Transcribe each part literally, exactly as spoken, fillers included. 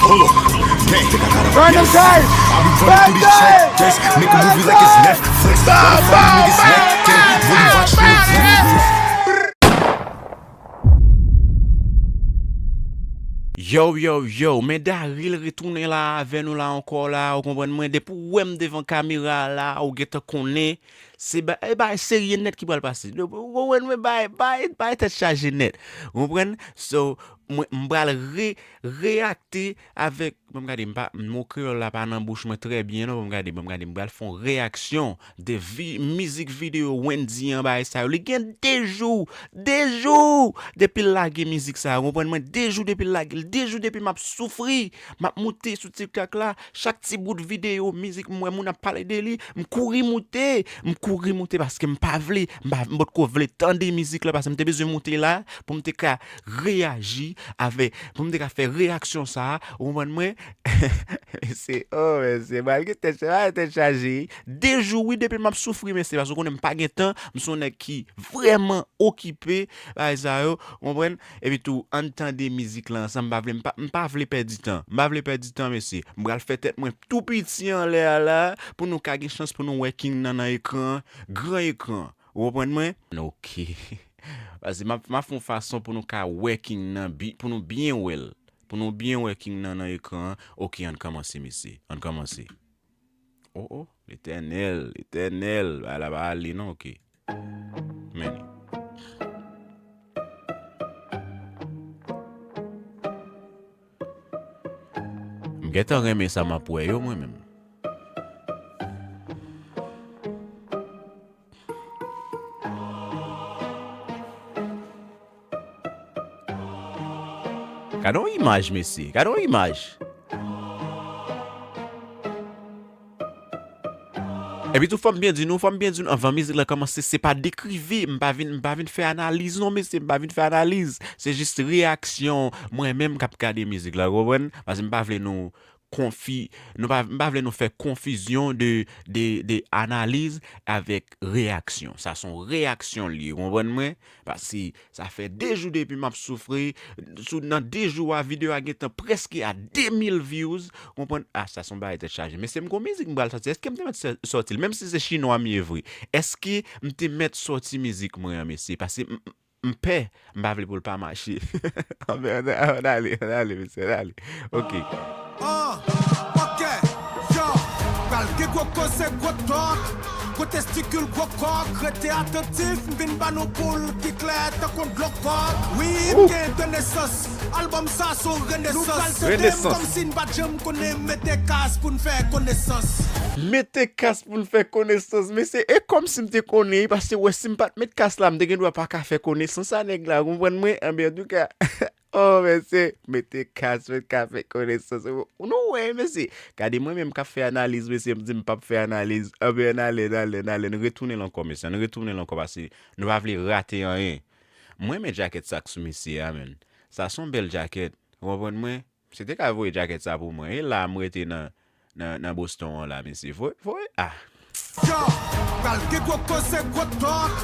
Hold on. Gang. Random time. I be running through these check, just make a movie like it's Netflix. All the fucking niggas neck, can't really watch no Netflix. Yo, yo, yo, men Daryl retounen la avè nou la ankò la, ou konprann mwen, depi w wè m devan kamera la, ou gentan konnen, se ba, e bay serye nèt ki pral pase. Ou konprann mwen, bay, bay, bay tèt chaje nèt. Ou konprann? So, mwen, m pral re, reyakte avèk, ban m gade, m pa, mo kreyòl la pa nan bouch mwen trè byen, non, ban m gade, ban m gade, m pral fè yon reyaksyon de vi, mizik videyo Wendyy an, bagay sa yo. Li gen de jou, de jou depi l lage mizik sa yo, konprann mwen, de jou depi l lage l, de jou depi m ap soufri, m ap moute sou TikTok la, chak ti bout videyo mizik m wè moun ap pale de li, m kouri moute, m kouri moute paske m pa vle, m pa, m potko vle tande mizik la, paske m te bezwen moute la pou m te ka reyaji avè, pou m te ka fè reyaksyon sa a, ou konprann mwen? Mesye, oh, mesye, m al gen tèt chaje, tèt chaje. De jou, wi, depi m ap soufri, mesye, paske w konnen m pa gen tan, m se yon nèg ki vrèman okipe, bagay sa yo, ou konprann? Epi tou, ann tande mizik la ansanm, m pa vle, m pa, m pa vle pèdi tan, m pa vle pèdi tan, mesye. M pral fè tèt mwen tou piti anlè a la, pou nou ka gen chans pou nou wè King nan nan ekran, gran ekran, ou konprann mwen? Ok. Paske m ap, m ap fè yon fason pou nou ka wè King nan, bi-, pou nou byen wè l. Pou nou byen wè King nan nan ekran an. Ok, ann kòmanse, mesye. Ann kòmanse. Oh, oh, Letènèl, Letènèl. Bagay la pa ale, non, ok. Men li. M gentan renmen sa m ap wè yo, mwen menm. Gade yon imaj, mesye. Gade yon imaj. Epi tou, fò m byen di nou, fò m byen di nou, anvan mizik la kòmanse, se pa dekrive, m pa vin, m pa vin fè analiz, non, mesye, m pa vin fè analiz. Se jis reyaksyon mwen menm k ap gade mizik la, ou konprann? Paske m pa vle nou konfi-, nou pa, m pa vle nou fè konfizyon de, de, de analiz avèk reyaksyon. Sa se yon reyaksyon l ye, ou konprann mwen? Paske sa fè de jou depi m ap soufri. Sou, nan de jou a, videyo a gentan prèske a de mil views. Ou konprann? Ah, sa se yon bagay tèt chaje. Mesye, m gon mizik m pral sòti. Èske m te mèt sò-, sòti l? Menm si se chinwa m ye vre. Èske m te mèt sòti mizik mwen an, mesye? Paske m, m, m pè. M pa vle pou l pa mache. Ann, ann, ann ale, ann ale, mesye, ann ale. Ok. Ah, ok, yo, pral gen gwo koze, gwo tòk, gwo testikil, gwo kòk, rete atantif, m vin ba nou boul ki klè tankou dlo kòk. Wi, m gen de nesans, albòm sa se yon renesans. Tande m kòmsi n pa t janm konnen, mete kas pou n fè konesans. Mete kas pou n fè konesans, mesye, e kòmsi m te konnen, paske wè, si m pa t met kas la, m te gen dwa pa ka fè konesans a nèg la, ou konprann mwen? Anben, antouka, oh, mesye, mete kas, mete ka fè konesans. Ou nou wè, mesye. Gade mwen menm k ap fè analiz, mesye, m di m p ap fè analiz. Anben, ann ale, ann ale, ann ale. Nou retounen l ankò, mesye. Nou retounen l ankò paske nou pa vle rate anyen. Mwen renmen djakèt sa k sou misye a, menn. Sa se yon bèl djakèt. Ou konprann mwen? Misye te ka voye djakèt sa pou mwen. E la m rete nan, nan, nan Boston an la, mesye. Voye, voye, ah. Yo, pral gen gwo koze, gwo tòk,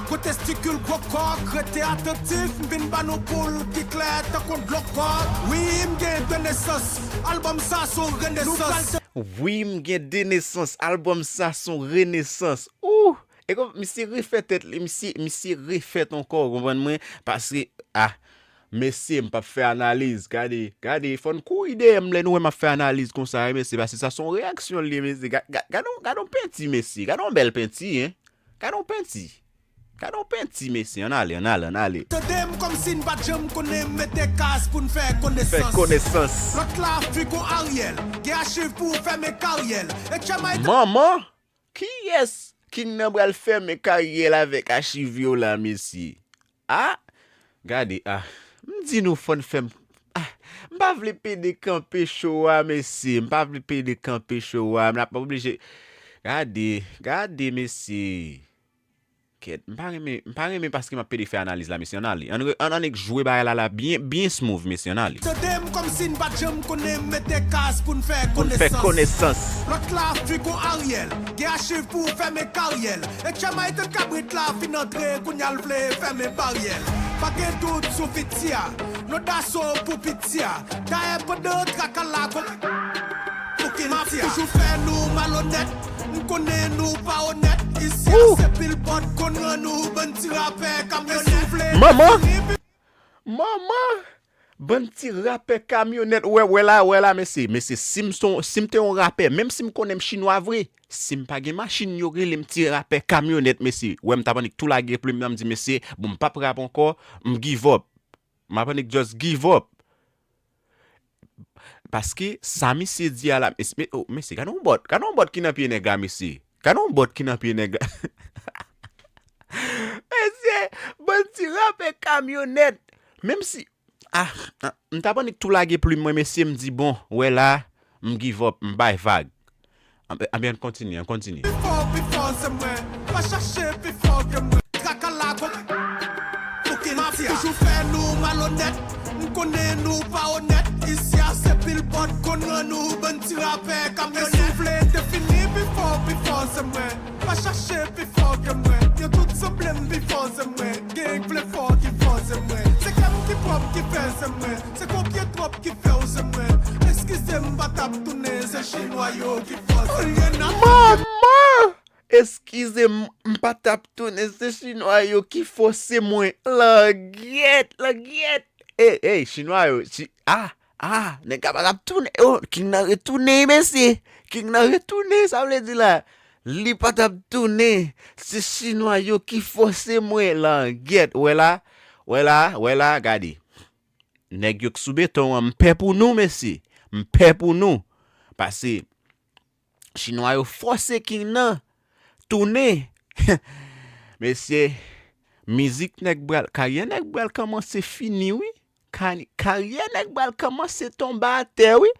gwo testikil, gwo kòk, rete atantif, m vin ba nou boul ki klè tankou dlo kòk. Wi, m gen de nesans, albòm sa se yon renesans. Wi, m gen de nesans, albòm sa se yon renesans. Ouh! E kon, misye refè tèt li, misye, misye refèt ankò, ou konprann mwen? Paske, ah, mesye, m p ap fè analiz, gade, gade, fò n kouri dèyè m lè nou wè m ap fè analiz konsa, wi, mesye, paske sa se yon reyaksyon l ye, mesye. Ga-, ga-, gade yon, gade yon penti, mesye, gade yon bèl penti, en. Gade yon penti. Gade yon penti, mesye, ann ale, ann ale, ann ale. Tande m kòmsi n pa t janm konnen, mete kas pou n fè konesans. Fè konesans. Lòt la, figo Ariel, gen achiv pou fèmen karyè l. E tchèmay. Manman! Kiyès King nan pral fèmen karyè l avèk achiv yo la, mesye? Ah! Gade, ah! M di nou fò n fè m, ah! M pa vle pede kanpe cho a, mesye. M pa vle pede kanpe cho a. M ap oblije. Gade, gade, mesye. Kèt, m pa renmen, m pa renmen paske m ap pede fè analiz la, mesye. Ann ale. Ann re-, ann, annik jwe bagay la, la byen, byen smooth, mesye. Ann ale. Tande m kòmsi n pa t janm konnen, mete kas pou n fè konesans. Pou n fè konesans. Lòt la, figo Ariel, gen achiv pou fèmen karyè l. E tchèmay tann kabrit la fin antre, kounye a l vle fèmen baryè l. Pa gen dout sou fiti a. Lodaso pou piti a. Dayè pandan traka la gon. Pou ki m ap toujou fè nou malonèt. M konnen nou pa onèt. Isi a se pil bòt konn rann nou bann ti rapè kamyonèt. Manman! Manman! Bann ti rapè kamyonèt, wè, wè la, wè la, mesye. Mesye, si m, son, si m te yon rapè, menm si m konnen m chinwa vre, si m pa gen machin, yo rele m ti rapè kamyonèt, mesye. Wè, m t ap annik tou lage plim nan, m di, mesye, bon, m p ap rap ankò, m give up. M ap annik just give up. Paske sa misye di a la, mes-, mes-, oh, mesye, gade yon bòt, gade yon bòt ki nan pye nèg la, mesye. Gade yon bòt ki nan pye nèg la. Mesye, bann ti rapè kamyonèt. Menm si, ah, ah, m t ap annik tou lage plim mwen, mesye, m di, bon, wè la, m give up, m bay vag. Anben, anben, ann kontinye, ann kontinye. Pi fò, pi fò, se mwen. Pa chache pi fò ke mwen. Traka la gon. Pou ki m ap toujou fè nou malonèt. M konnen nou pa onèt. Isi a se pil bòt konn rann nou bann ti rapè kamyonèt. Si w vle defini pi fò, pi fò, se mwen. Pa chache pi fò ke mwen. Yo tout sanble m pi fò, se mwen. Gen k vle fò ki fò, se mwen. Se kè m ki pwòp ki fè, se mwen. Se kopye twòp ki fè w, se mwen. Eskize m pa t ap tounen, se chinwa yo ki fò, se mwen. Manman! Eskize m, m pa t ap tounen, se chinwa yo ki fòse mwen. Langyèt, langyèt. Ey, ey, chinwa yo, chi-, ah, ah, nèg la pa t ap tounen. Oh, King nan retounen, mesye. King nan retounen, sa vle di la. Li pa t ap tounen. Se chinwa yo ki fòse mwen. Langyèt, wè la, wè la, wè la, gade. Nèg yo k sou beton an, m pè pou nou, mesye. M pè pou nou. Pase, chinwa yo fòse King nan tounen. Mesye, mizik nèg pral, karyè nèg pral kòmanse fini, wi. Ka-, karyè nèg pral kòmanse tonbe atè, wi.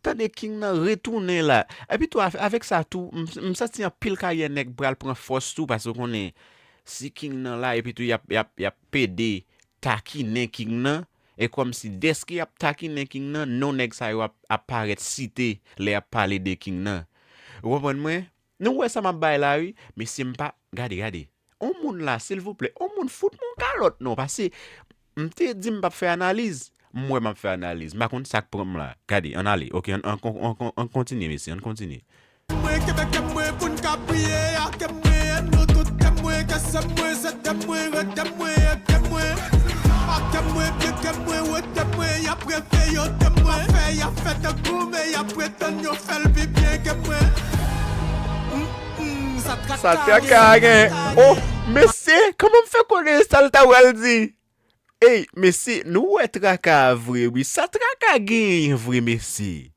Tande King nan retounen la. Epi tou, avè-, avèk sa tou, m, m santi anpil karyè nèg pral pran fòs tou, paske w konnen, si King nan la, epi tou, y ap, y ap, y ap pede takinen King nan, e kòmsi dèske y ap takinen King nan, non nèg sa yo ap, ap parèt site lè y ap pale de King nan. Ou konprann mwen? Nou wè sa m ap bay la, wi. Mesye, m pa, gade, gade. On moun la, silvouplè, on moun fout mwen yon kalòt, non, pase m te di m p ap fè analiz, m wè m ap fè analiz. M pa konn sa k pran m la. Gade, ann ale. Oke, ann, ann, ann, ann, ann kontinye, mesye, ann kontinye. Mwen, Kebèk, kè mwen, pou n ka priye a, kè mwen, nou tout, kè mwen, kè sè mwen, sè tè mwen, rete mwen, ete mwen. A kè mwen, byen kè mwen, wete mwen, y ap reve yo de mwen. Fè y ap fè tankou, men y ap pretann yo fè l pi byen ke mwen. Mm, mm, sa traka gen. Oh, mesye, kòman m fè konnen sa l ta pral di? Ey, mesye, nou wè traka a vre, wi. Sa traka genyen vre, mesye.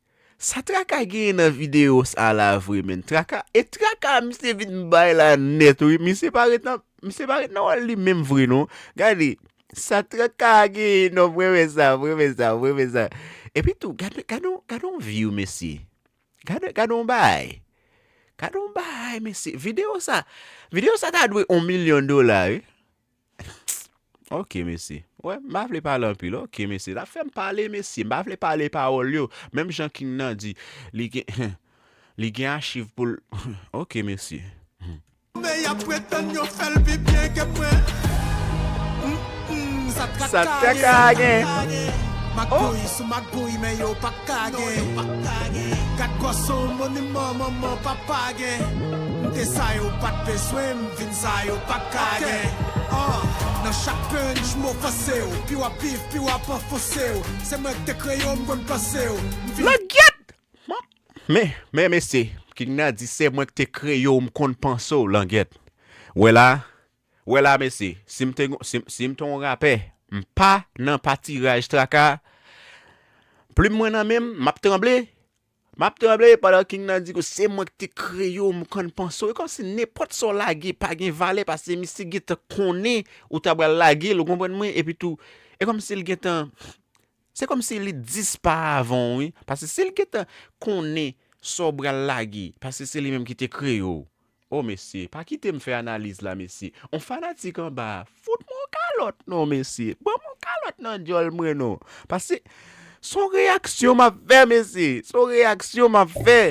Sa traka genyen nan videyo sa la vre, menn. Traka, e traka misye vin bay la nèt, wi. Misye pa ret nan, misye pa ret nan wòl li menm vre, non. Gade, sa traka genyen, non, mwen renmen sa, mwen renmen sa, mwen renmen sa. Epi tou, gade, gade yon, gade yon view, mesye. Gade, gade yon bagay. Gade yon bagay, mesye. Videyo sa, videyo sa ta dwe yon milyon dola, wi. Ok, mesye. Wè, m pa vle pale anpil. Ok, mesye. L ap fè m pale, mesye. M pa vle pale pawòl yo. Menm jan King nan di, li gen, li gen achiv pou l. Ok, mesye. Men y ap pretann yo fè l pi byen ke mwen. Mm, mm, sa traka gen. Magouy sou magouy, men yo pa ka gen. Gad gwòs on moniman manman papa gen. M te sa yo pa t bezwen m. Vin sa yo pa ka gen. Ah, nan chak punch m ofanse w. Pi w ap viv, pi w ap anfonse w. Se mwen k te kreye w, m konn panse w. M vin Langyèt! Men, men, mesye, King nan di se mwen k te kreye w, m konn panse w, langyèt. Wè la, wè la, mesye, si m te, si, si m te yon rapè, m pa nan patiraj traka, plim mwen nan men m, m ap tranble. M ap tranble pandan King nan di ke se mwen ki te kreye w, m konn panse w. E kòmsi nenpòt sa w lage pa gen valè, paske misye gentan konnen ou ta pral lage l, ou konprann mwen? Epi tou, e kòmsi l gentan, se kòmsi li dis pa avan w, wi. Paske si l gentan konnen sa w pral lage, paske se li menm ki te kreye w. O mesye, pa kite m fè analiz la, mesye. On fanatik anba a, fout mwen yon kalòt non, mesye. Ban m yon kalòt nan djòl mwen non. Paske s on reyaksyon m ap fè, mesye. S on reyaksyon m ap fè.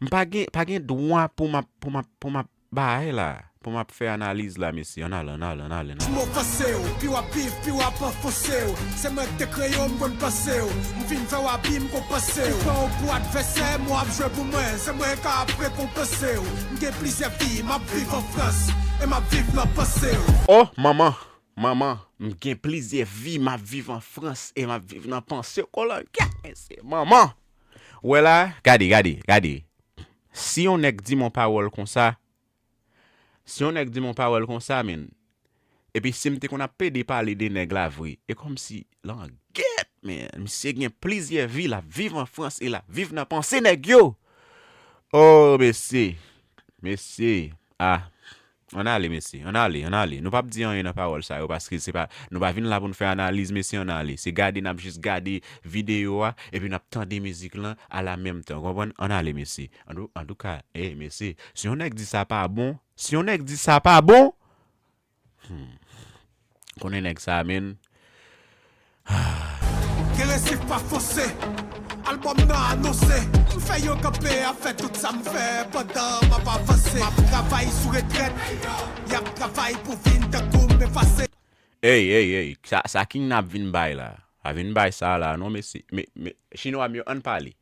M pa gen, pa gen dwa pou m ap, pou m ap, pou m ap bay la. pou m ap fè analiz la, mesye. Ann ale, ann ale, ann ale, ann ale. M ofanse w, pi w ap viv, pi w ap anfonse w. Se mwen k te kreye w, m konn panse w. M vin fè w abi, m konpanse w. Ou pran w pou advèsè, m w ap jwe pou mwen. Se mwen k ap rekonpanse w. M gen plizyè vi, m ap viv an Frans, e m ap viv nan panse w. Oh, manman, manman, m gen plizyè vi, m ap viv an Frans, e m ap viv nan panse w. Kolangyèt, mesye, manman. Wè la, gade, gade, gade. Si yon nèg di m yon pawòl konsa, si yon nèg di m yon pawòl konsa, menn, epi si m te konn ap pede pale de nèg la vre, e kòmsi, langyèt, men, misye gen plizyè vi, l ap viv an Frans e l ap viv nan panse nèg yo. Oh, mesye, mesye, ah, ann ale, mesye, ann ale, ann ale. Nou p ap di anyen nan pawòl sa yo, paske se pa, nou pa vin la pou n fè analiz, mesye, ann ale. Se gade, n ap jis gade videyo a, epi n ap tande mizik lan a la menm tan, w konprann? Ann ale, mesye. Antou-, antouka, ey, mesye, si yon nèg di sa pa bon, si yon nèg di sa pa bon, hmm, konnen nèg sa, menn. Gen resif pa fòse, albòm nan anonse. M fè yo kanpe a fè tout sa m fè pandan m ap avanse. M ap travay sou retrèt, y ap travay pou vin tankou m efase. Ey, ey, ey, sa, sa King nan ap vin bay la. A vin bay sa la, non, mesye. Me, me, chinwa m yo, ann pale.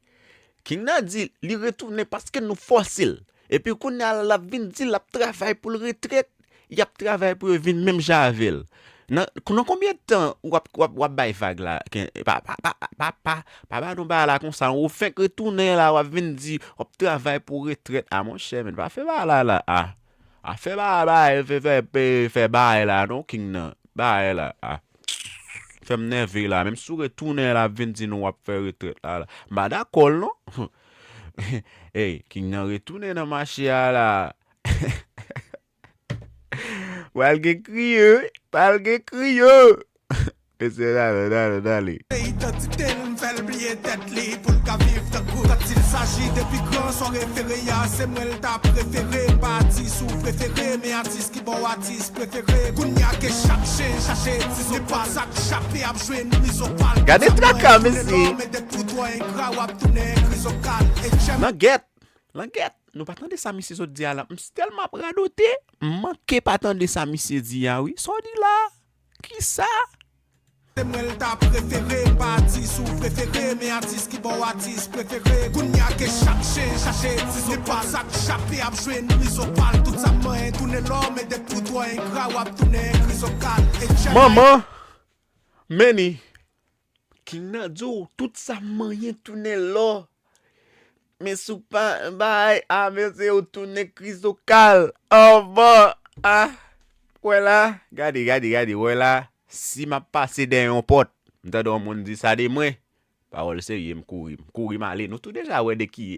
King nan di li retounen paske nou fòse l. Epi kounye a l ap vin di l ap travay pou l retrèt, y ap travay pou yo vin menm jan avè l. Nan, nan konbyen tan w ap, w ap, w ap bay vag la? Ken-, pa, pa, pa, pa, pa, pa ba nou bagay la konsa. Ou fenk retounen la, w ap vin di w ap travay pou retrèt. A, monchè, men, pa fè bagay la, la. A, a fè bagay, bagay, fè, fè, fè, fè bagay la, non, King nan. Bagay la, a. Fè m nève la. Menm si w retounen la, ap vin di nou w ap fè retrèt la, la. M pa dakò l, non. Ey, King nan retounen nan mache a la. Pral gen kriye, wi. Pral gen kriye. Mesye, dale, dale, dale. Se idantite l, m fè l bliye tèt li pou l ka viv tankou. Quand il s'agit de pi gran, son refere a, se mwen l ta prefere. M pa atis ou prefere, men atis ki ba w atis prefere. Kounye a ke chak chen chache ti zopat, sa k chape ap jwenn rizopal. Gade traka, mesye. Men de pou twò engra, w ap tounen krizokal. E djèm. Langèt, langèt, nou pa tande sa misye sot di a la. M tèlman ap radote, m manke pa tande sa misye di a, wi. Sa w di la? Kisa? Se mwen l ta prefere, m pa atis ou prefere, men atis ki ba w atis prefere. Kounye a ke chak chen chache ti zopat, sa k chape ap jwenn rizopal. Tout sa manyen tounen lò, men de pou twò engra, w ap tounen krizokal. E djèm. Manman, Manny, King nan di w, tout sa manyen tounen lò. Men si w pa bay, a, mesye, ou tounen krizokal. Anvan, a, wè la, gade, gade, gade, wè la, si m ap pase dèyè yon pòt, m tande yon moun di sa de mwen, pawòl serye, m kouri, m kouri, m ale. Nou tou deja wè de ki,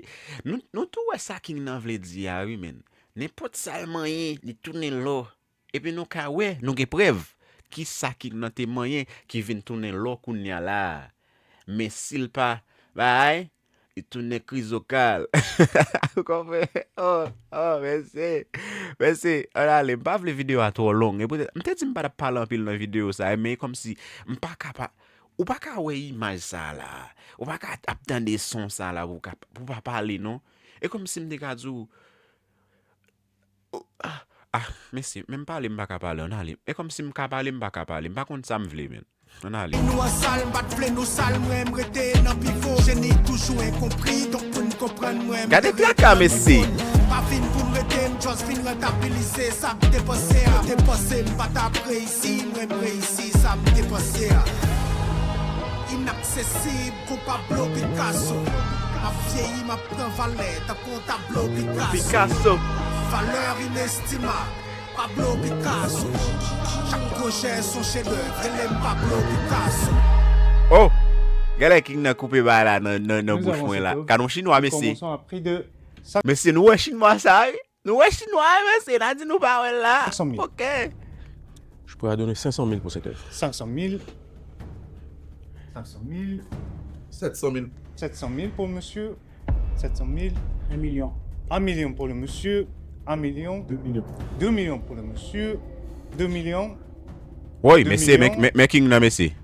nou, nou tou wè sa King nan vle di a, wi, menn. Nenpòt sa l manyen, li tounen lò. Epi nou ka wè, nou gen prèv. Kisa King nan te manyen ki vin tounen lò kounye a la a? Men si l pa bay, li tounen krizokal. Ou konprann? Oh, oh, mesye. Mesye, ann ale, m pa vle videyo a twò long. E poutèt, m te di m pa t ap pale anpil nan videyo sa a, men e kòmsi m pa ka pa, ou pa ka wè imaj sa a la. Ou pa ka ap tande son sa a la pou w ka, pou w pa pale, non. E kòmsi m te ka di w, Oh, ah, ah, mesye, menm pale m pa ka pale, ann ale. E kòmsi m ka pale, m pa ka pale. M pa konn sa m vle, menn. Ann ale. Nou an sal, m pa t vle nou sal, mwen m rete nan pivo. Jeni toujou enkonpri, donk pou n konprann mwen, m te rete nan pivo. Gade traka, mesye. M pa vin pou m rete, m just vin rantabilize sa m te panse a. Yo te panse m pa t ap reyisi, mwen m reyisi sa m te panse a. Inaksesib. Kou Pablo Picasso, m ap vyeyi, m ap pran valè tankou yon tablo Picasso. Picasso. Valè inestimab, Pablo Picasso. Chak pwojè s on chedèv, rele m Pablo Picasso. Oh! Gade King nan koupe bagay la nan, nan, nan bouch mwen la. Gade yon chinwa, mesye. Mesye, nou wè chinwa sa, wi. Nou wè chinwa a, mesye, n a di nou pa wè l la. Cinq cent mille. Ok. Je pourrais donner cinq cent mille pour cette œuvre. Cinq cent mille. Cinq cent mille. Sept cent mille. Sept cent mille pour le monsieur. Sept cent mille. Un million. Un million pour le monsieur. Un million. Deux millions. Deux millions pour le monsieur. Deux millions. Woy, mesye, men, men, men King nan, mesye.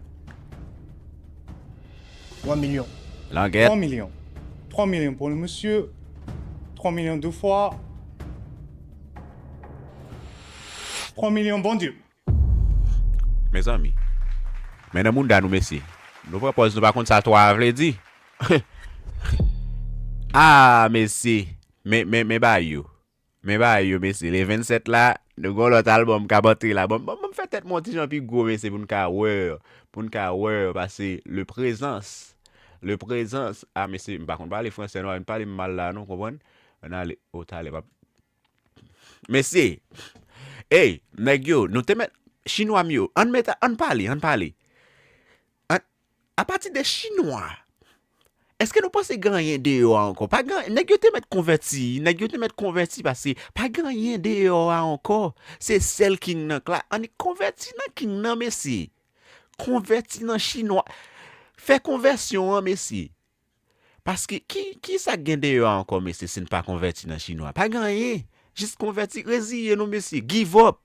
Trois millions. Langèt. Trois millions. Trois millions pour le monsieur. Trois millions deux fois. Kon milyon Bondye. Mezanmi. Men nan mounda nou, mesye. Nou pran pòz nou pa konn sa twa a vle di. Ah, mesye. Men, men, men bagay yo. Men bagay yo, mesye. Le vennsèt la, nou gon lòt albòm k ap antre la. Bon, bon, bon, fè tèt mwen yon ti jan pi gwo, mesye, pou n ka wè. Pou n ka wè, pase le prezans. Le prezans. Ah, mesye, m pa konn pale fransè, non. Ann pale m mal la, non, konprann? Ann ale. O, talè, m ap Mesye, ey, nèg yo, nou te mèt, chinwa m yo, ann mete, ann pale, ann pale. Ann, apati de chinwa, èske nou panse gen anyen deyò a ankò? Pa gen, nèg yo te mèt konvèti, nèg yo te mèt konvèti, pase pa gen anyen deyò a ankò. Se sèl king nan k la. Annik konvèti nan king nan, mesye. Konvèti nan chinwa. Fè konvèsyon an, mesye. Paske ki, ki sa k gen deyò a ankò, mesye, si n pa konvèti nan chinwa? Pa gen anyen. Jis konvèti, reziye nou, mesye. Give up.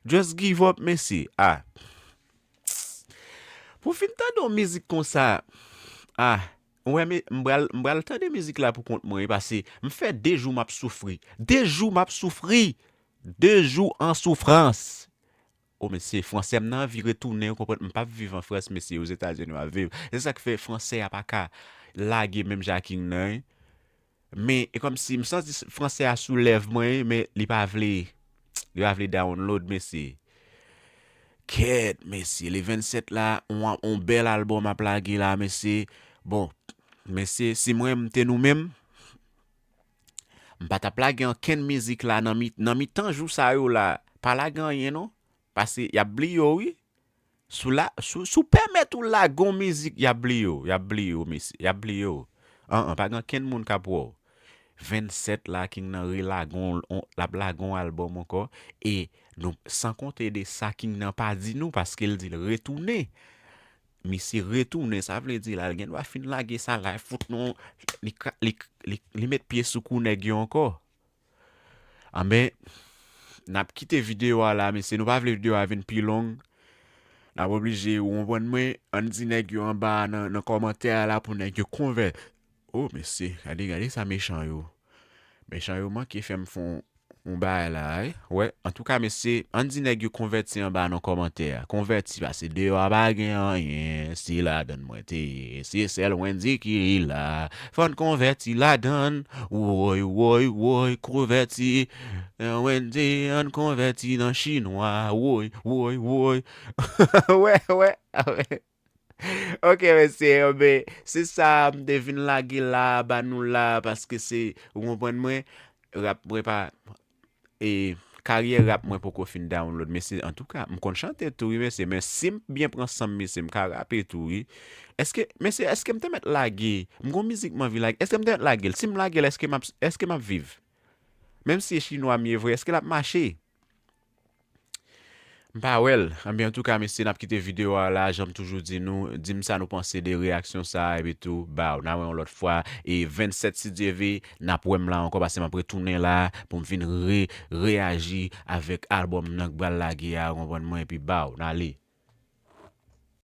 Just give up, mesye. Ah. Pou fin tande yon mizik konsa, ah, ou wè, me, m pral, m pral tande mizik la pou kont mwen, wi, pase m fè de jou m ap soufri. De jou m ap soufri. De jou an soufrans. O, mesye, fransè m nan anvi retounen, ou konprann? M p ap viv an Frans, mesye, Ozetazini m ap viv. Se sa k fè fransè a pa ka lage menm jan ak king nan, wi. Men, e kòmsi m santi fransè a sou lèv mwen, wi, men li pa vle, li pa vle download, mesye. Kèt, mesye, le vennsèt la, on, on bèl albòm ap lage la, mesye. Bon, mesye, si mwen m te nou menm, m pa t ap lage ankenn mizik la nan mi, nan mitan jou sa yo la. Pa lage anyen, non. Pase y ap bliye w, wi. Si w la, si w, si w pèmèt ou lage yon mizik, y ap bliye w, y ap bliye w, mesye, y ap bliye w. An, an, pa gen ankenn moun k ap wè w. Vennsèt la, king nan relage yon, l ap lage yon albòm ankò, e nou, san konte de sa king nan pa di nou, paske l di l retounen. Misye retounen, sa vle di la, l gen dwa fin lage sa la, fout nou, li, li, li, li met pye sou kou nèg yo ankò. Anben, n ap kite videyo a la, mesye. Nou pa vle videyo a vin pi long. N ap oblije, ou konprann mwen, ann di nèg yo anba a nan, nan kòmantè a la pou nèg yo konvè. O, mesye, gade, gade sa mechan yo. Mechan yo manke fè m fè yon, yon bagay la, wi. Wè, antouka, mesye, ann di nèg yo konvèti anba nan kòmantè a. Konvèti, pase deyò a pa gen anyen, se ladann mwen te ye. Se sèl Wendy ki la. Fò n konvèti ladann. Woy, woy, woy, konvèti. Wendy, ann konvèti nan chinwa. Woy, woy, woy. Wè, wè, wè. Ok, mesye, anben, se sa m te vin lage la, ba nou la, paske se, ou konprann mwen, rap mwen pa, e, karyè rap mwen poko fin download, mesye, antouka, m konn chante tou, wi, mesye, men si m byen pran san m, mesye, m ka rape tou, wi. Èske, mesye, èske m te mèt lage, m gon mizik m anvi lage, èske m te mèt lage l? Si m lage l, èske m ap, èske m ap viv? Menm si e chinwa m ye vre, èske l ap mache? M pa wè l. Anben, antouka, mesye, n ap kite videyo a la. Jan m toujou di nou, di m sa nou panse de reyaksyon sa a, epi tou, baw, n a wè yon lòt fwa. E vennsèt, si Dye ve, n ap wè m la ankò, paske m ap retounen la pou m vin re-, reyaji avèk albòm nan k pral lage a, ou konprann mwen, epi baw, n ale.